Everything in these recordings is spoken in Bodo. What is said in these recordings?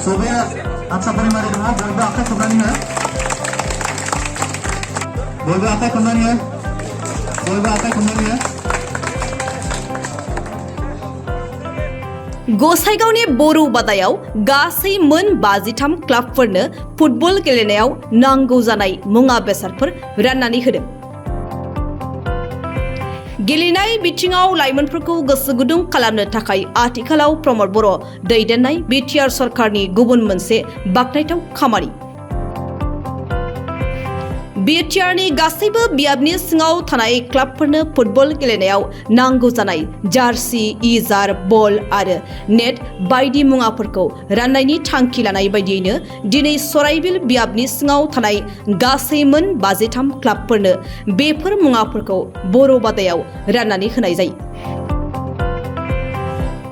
Sobaya atsapan mari dong, boleh akai kembali ya. Boleh akai kembali ya. Boleh akai kembali ya. गसाइगावनि बरौ बादायाव गासै मोन 53 क्लाबफोरनो फुटबल गेलेनायाव नांगौ जानाय मुवा बेसादफोर राननानै होदों। गेलेनाय बिथिङाव लाइमोनफोरखौ गोसो गुदुं खालामनो थाखाय आथिखालाव प्रमद बर' दैदेननाय बिटिआर सरकारनि गुबुन मोनसे बाखनायथाव खामानि। बिटिआरनि गासैबो बियाबनि सिङाव थानाय क्लाबफोरनो फुटबल गेलेनायाव नांगौ जानाय जार्सी, इजार, बल आरो नेट बायदि मुवाफोरखौ राननायनि थांखि लानाय बायदियैनो दिनै सराइबिल बियाबनि सिङाव थानाय गासै मोन 53 क्लाबफोरनो बेफोर मुवाफोरखौ बर' बादायाव राननानै होनाय जायो।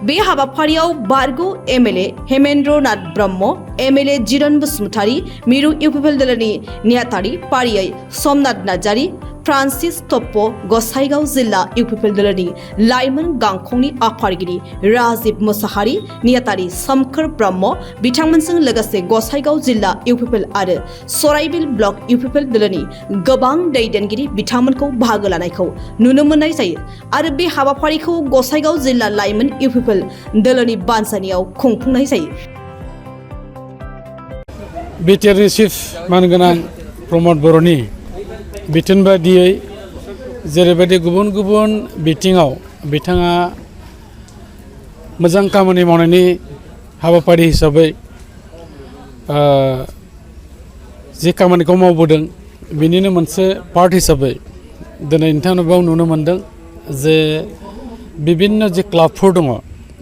बे हाबाफारियाव बारगु एमएलए हेमेन्द्र नाथ ब्रह्म, एमएलए जिरन बसुमतारी, मिरु इउपिपिएल दलनि नेहाथारि फारियै समनाथ नार्जारी, फ्रान्सिस टप्प, गसाइगाव जिल्ला इउपिपिएल दलनि लाइमोन गांखंनि आफादगिरि राजीव मुसाहारी, नेहाथारि सोमखोर ब्रह्म, बिथांमोनजों लोगोसे गसाइगाव जिल्ला इउपिपिएल आरो सराइबिल ब्लक इउपिपिएल दलनि गोबां दैदेनगिरि बिथांमोनखौ बाहागो लानायखौ नुनो मोननाय जायो आरो बे हाबाफारिखौ गसाइगाव जिल्ला लाइमोन इउपिपिएल दलनि बानजायनायाव खुंफुंनाय जायो। बिटिआरनि चिफ मानगोनां प्रमद बर'नि बिथोन बायदियै जेरैबायदि गुबुन गुबुन बिथिङाव बिथाङा मोजां खामानि मावनायनि हाबाफारि हिसाबै जि खामानिखौ मावबोदों बिनिनो मोनसे पार्ट हिसाबै दिनै नोंथांमोना बेयाव नुनो मोनदों जे बिभिन्न जे क्लाबफोर दङ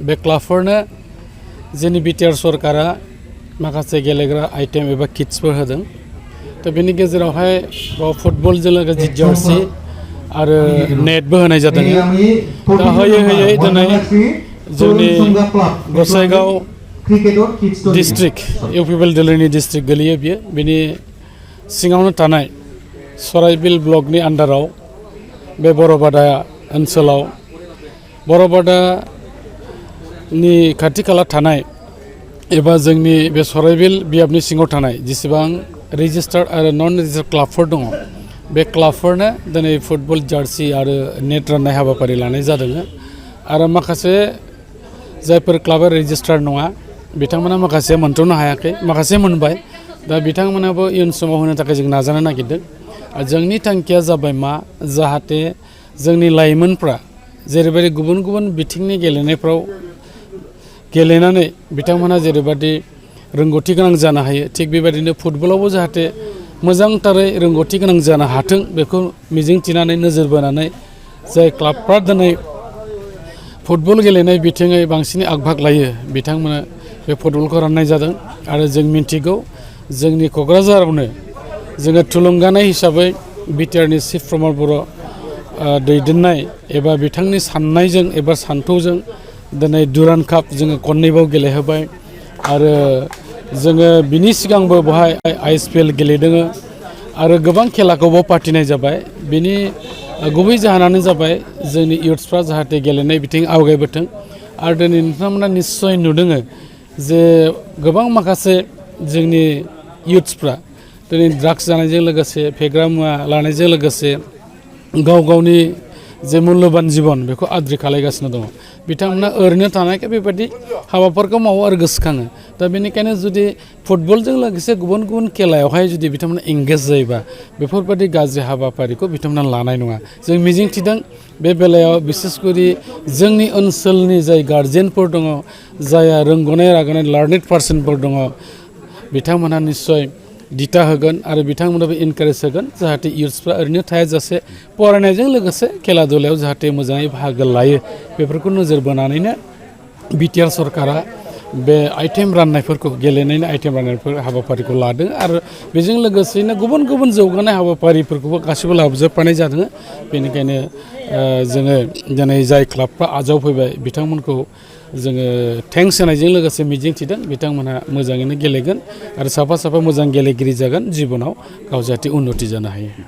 बे क्लाबफोरनो जोंनि बिटिआर सरकारा माखासे गेलेग्रा आइटेम एबा किट्सफोर होदों। तो बेनि गेजेरावहाय फुटबलजों लोगोसे जार्सी आरो नेटबो होनाय जादों। दा होयै होयै दिनै जोंनि गसाइगाव डिस्ट्रिक्ट इउपिपिएल दलनि डिस्ट्रिक्ट गोलैयो बियो, बिनि सिङावनो थानाय सराइबिल ब्लकनि आन्डाराव बे बर'बादा ओनसोलाव बर'बादानि खाथि खाला थानाय एबा जोंनि बे सराइबिल बियाबनि सिङाव थानाय जेसेबां रेजिस्टार्ड आरो नन रेजिस्टार्ड क्लाबफोर दङ बे क्लाबफोरनो दिनै फुटबल जार्सी आरो नेट राननाय हाबाफारि लानाय जादों आरो माखासे जायफोर क्लाबा रेजिस्टार्ड नङा बिथांमोना माखासे मोनथ'नो हायाखै, माखासे मोनबाय। दा बिथांमोनाबो इयुन समाव होनो थाखाय जों नाजानो नागिरदों। जोंनि थांखिया जाबाय मा, जाहाथे जोंनि लाइमोनफ्रा जेरैबायदि गुबुन गुबुन बिथिंनि गेलेनायफ्राव गेलेनानै बिथांमोना जेरैबायदि रोंगौथि गोनां जानो हायो, थिग बेबायदिनो फुटबलावबो जाहाथे मोजांथारै रोंगौथि गोनां जानो हाथों बेखौ मिजिंथिनानै नोजोर बोनानै जाय क्लाबफ्रा दिनै फुटबल गेलेनाय बिथिङै बांसिनै आग-भाग लायो बिथांमोना बे फुटबलखौ राननाय जादों। आरो जों मिन्थिगौ जोंनि क'क्राझारावनो जोङो थुलुंगानाय हिसाबै बिटिआरनि चिफ प्रमद बर' दैदेननाय एबा बिथांनि साननायजों एबा सान्थौजों दिनै दुरान्ड काप जोङो खननैबाव गेलेहोबाय आरो जोङो बिनि सिगांबो बहाय आइएसपिएल गेलेदों आरो गोबां खेलाखौबो फाथिनाय जाबाय। बिनि गुबै जाहोनानो जाबाय जोंनि इयुथ्सफ्रा जाहाथे गेलेनाय बिथिं आवगायबोथों आरो दिनै नोंथांमोना निस्सय नुदों जे गोबां माखासे जोंनि इयुथ्सफ्रा दिनै ड्राग्स जानायजों लोगोसे फेग्रा मुवा लानायजों लोगोसे गाव गावनि जे मुल्यबान जिबन बेखौ आद्रि खालायगासिनो दङ। बिथांमोना ओरैनो थानायखाय बेबायदि हाबाफोरखौ मावो आरो गोसोखाङो। दा बेनिखायनो जुदि फुटबलजों लोगोसे गुबुन गुबुन खेलायावहाय जुदि बिथांमोना एंगेज जायोबा बेफोरबायदि गाज्रि हाबाफारिखौ बिथांमोना लानाय नङा। जों मिजिंथिदों बे बेलायाव बिसेसकरि जोंनि ओनसोलनि जाय गार्जेनफोर दङ, जायहा रोंग'नाय राग'नाय लार्नेड पार्सनफोर दङ, बिथांमोनहा निस्सय दिथा होगोन आरो बिथांमोनाबो इनकारेज होगोन जाहाथे इयुथ्सफ्रा ओरैनो थायाजासे फरायनायजों लोगोसे खेला दुलायाव जाहाथे मोजाङै बाहागो लायो। बेफोरखौ नोजोर बोनानैनो बिटिआर सरकारा बे आइटेम राननायफोरखौ गेलेनायनि आइटेम राननायफोर हाबाफारिखौ लादों आरो बेजों लोगोसेनो गुबुन गुबुन जौगानाय हाबाफारिफोरखौबो गासिबो लाबोजोबफानाय जादों। बेनिखायनो जोङो दिनै जाय क्लाबफ्रा आजावफैबाय बिथांमोनखौ जोङो थेंक्स होनायजों लोगोसे मिजिंथिदों बिथांमोनहा मोजाङैनो गेलेगोन आरो साफा साफा मोजां गेलेगिरि जागोन, जिबनाव गाव जाहाथे उन्नति जानो हायो।